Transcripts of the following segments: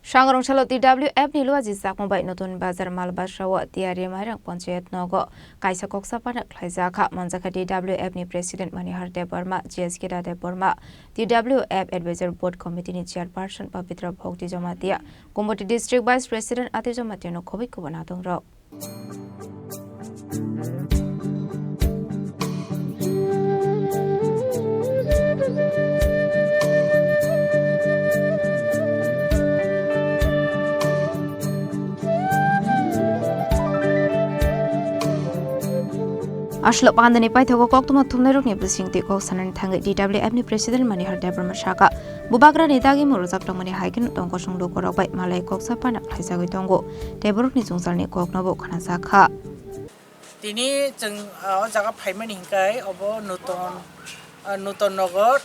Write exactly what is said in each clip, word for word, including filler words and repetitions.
Sangrong salo T W F ni luaji chakma bai Notun Bazar Malbasa o Tiyari Mairang Panchayat nogo kaisa koksa panel khlaijak kha. Manjakha T W F ni President Manihar Debbarma, J S Keda Debbarma, T W F Advisor Board Committee ni Chairperson Pabitra Bhakti Jamatia, Gumoti District Vice President Ati Jamatia no khobwi kubun adong rok. Aswk pandani paithago koktwma thumnairokni bisingtwi kok sanani thangwi D W F ni President Manihar Debbarma sakha, bubagrani dagimung rwjak tongmani hai kheno tongkosong lukurok bai malai koksa pana khlaijagwi tongo, tei borokni jwngjalni kokno bo khwnajak kha. Tini chwng, ah, o jaga phaimani hinkhe obo Nuton, ah, Nuton Nogor,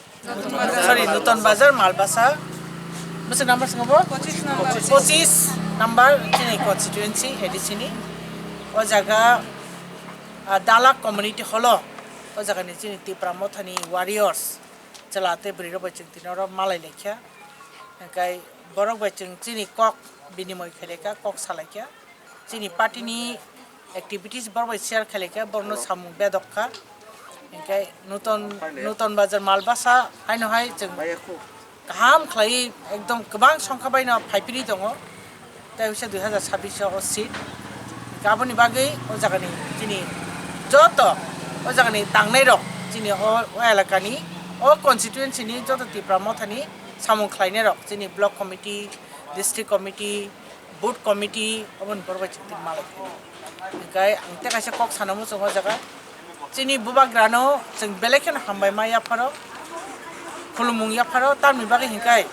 sorry, Nuton Bazar Malbasa. Bwswk number swngo bo? Pachis number. Pachis number chini constituency A D C ni. O jaga, ah, Dalak Community Hall o, o jaga ni chini Tipra Mothani warriors. Chwla tei bwrwi rok bai chwng tini oro malai laikha, hwnkhe borok bai chwng chini kok binimoi khlai kha, kok salai kha, chini party ni activities borok bai share khlai kha, borok no samung bedok kha, hwnkhe Nuton, Nuton Bazar Malbasa haino hai chwng kaham khlai ekdom kwbang songkha bai no phaiphiri tongo. Tei wngkha dui hazar sabbish o seat. Aboni bagwi o jagani chini joto o jagani tangnairok chini o, o elakani o constituency ni joto Tipra Mothani samung khlainairok chini block committee, district committee, booth committee oboni borok bai chwng tini malai phai. Hwnkhe ang tei kaisa kok sana muchungo o jaga. Chini bubagrano chwng belai kheno hambai ma yapharo, khulumung yapharo, tamni bagwi hinkhe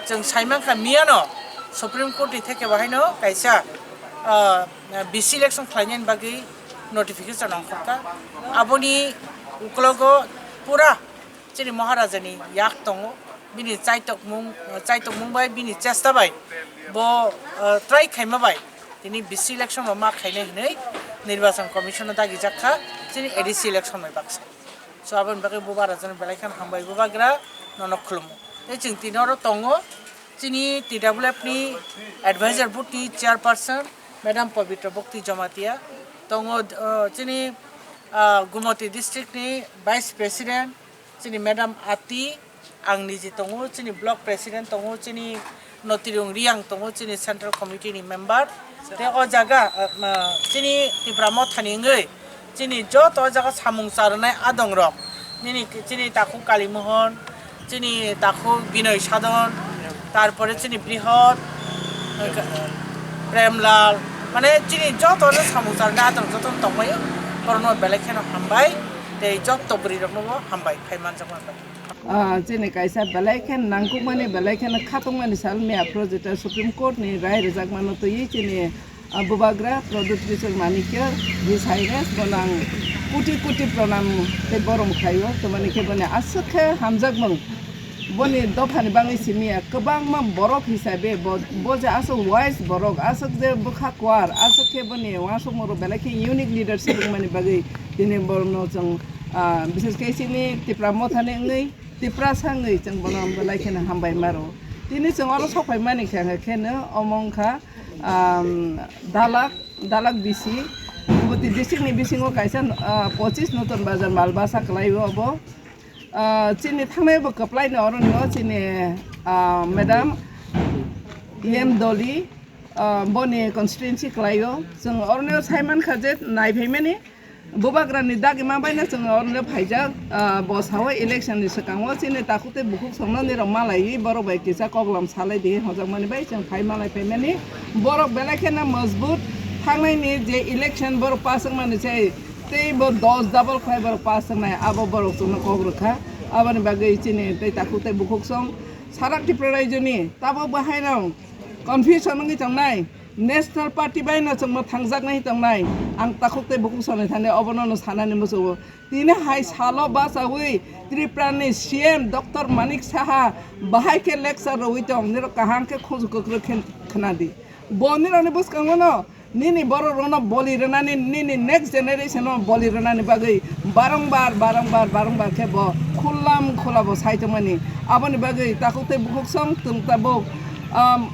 chwng saimankha miyano Supreme Court ni theke bahaino kaisa, ah, B C election khlainani bagwi notification ongkhorkha. Aboni ukologo pura chini Maharajani yak tongo, bini chaitokmung, chaitokmung bai, bini chesta bai, bo, ah, try khaima bai, tini B C election bo ma khainai hinwi Nirbachon Commission o dagijak kha, chini A D C election bai baksa. So, aboni bagwi bubagrano belai kheno hambai, bubagra nono khulumo. Tei chwng tini oro tongo, chini T W F ni advisor board ni chairperson, Madam Pabitra Bhakti Jamatia, tongo, ah, chini, ah, Gumoti district ni vice president, chini Madam Ati, ang niji tongo, chini block president tongo, chini Notirung Riang tongo, chini central committee ni member. Tei o jaga, ah, ma, chini Tipra Mothani wngwi, chini joto o jaga samung charwnai adongrok, nini, chini takhuk Kalimohon, chini takhuk Binoy Sadon, tarpore chini Brihot, Premlal, mane chini joto no samung charwnai adongrok joto no tongmai, borokno belai kheno hambai, tei joto bwrwi rokno bo hambai, phai manjak manbai. Ah, chini kaisa belai khe nangkukmani, belai kheno khatungmani sal miya project o Supreme Court ni rai rwjakmano twiwi chini, ah, bubagra Pradyut Kishore Manikya His Highness bono ang koti koti pranam tei borom khlaio, tamani khe boni aswk khe hamjakmung. Boni dophani bagwi simi ya, kwbangma borok hisabe bo, bo je aswk wise borok, aswk je bwkha kwar, aswk khe boni uansukmung rok belai khe unique leadership wngmani bagwi tini borokno chwng, ah, bises khe chini Tipra Mothani wngwi, Tiprasa wngwi chwng bono belai kheno hambai maro. Tini chwng oro sok phaimani khe, khe no omo wngkha, um, Dalak, Dalak B C, Gumoti district ni bisingo kaisa, ah, pachis Nuton Bazar Malbasa kwlaio obo. Ah, chini thangnai bo kwplai no oro no chini, ah, Madam M Doli, ah, boni constituency kwlaio. Chwng oro no sai mankha je nai phaimani. Bubagrani dagima baino chwng oro phaijak, ah, bo sao election ni swkango chini takhuk tei bukhuk songno nirok malaiwi borok bai kisa koklam salai di hojakmani bai chwng phai malai phaimani. Borok belai kheno majbut thangnaini je election borok pass wngmani se tei bo dos double khlai borok pass wngnai abo borok chwngno kok rwkha. Aboni bagwi chini tei takhuk tei bukhuk song sara Tripura raijo ni tabok bahaino confusion wngwi tongnai. National Party bai no chwngno thangjaknai tongnai. Ang takhuk tei bukhuk songni thani obono no sanani muchungo. Tini hai salo bachawi Tripura ni C M Doctor Manik Saha bahai khe lecture rwui tong, nirok kaham khe khunju kwkrwi khe khwnadi. Bo nirokni bwskango no nini borok rokno boli rwnani, nini next generation no boli rwnani bagwi barongbar, barongbar, barongbar khe bo khulam khula bo sai tongmani. Aboni bagwi takhuk tei bukhuk song chwng tabuk, um,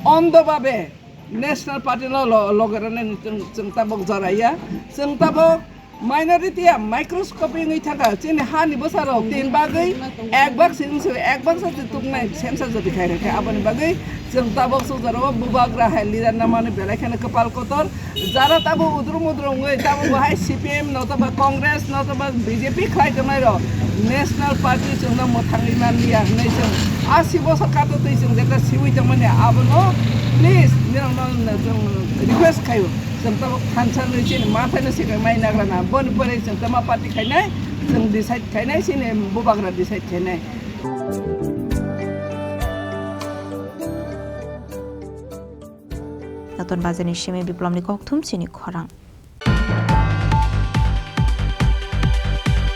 Ondo babe National Party no lo-, loge rwna ni chwng, chwng tabok jora ya. Chwng tabok minority ya microscopic wngwi thangkha. Chini ha ni bwsa rok tin bagwi ek bak se wngse, ek bak sa se tuknai sensa jodi khai rwkha. Aboni bagwi chwng tabok suk jora o bubagra hai leader na mani belai kheno kwpal kotor. Jara tabo udrum udrum wngwi tabo bo hai C P M no tabo Congress no tabo B J P khlai tongnai rok National Party chwngno mwthangwi manliya hwnwi chwng a si bosor kato twi chwng jeta siwi tongmani abono please nirokno chwng request khaio chwng tabo thansa nwi chini ma phaino sikang mai nagrana boni pore chwng tama party khainai chwng decide khainai chini bubagra decide khainai. Notun Bazarni simi Biplomni kokthum chini khorang.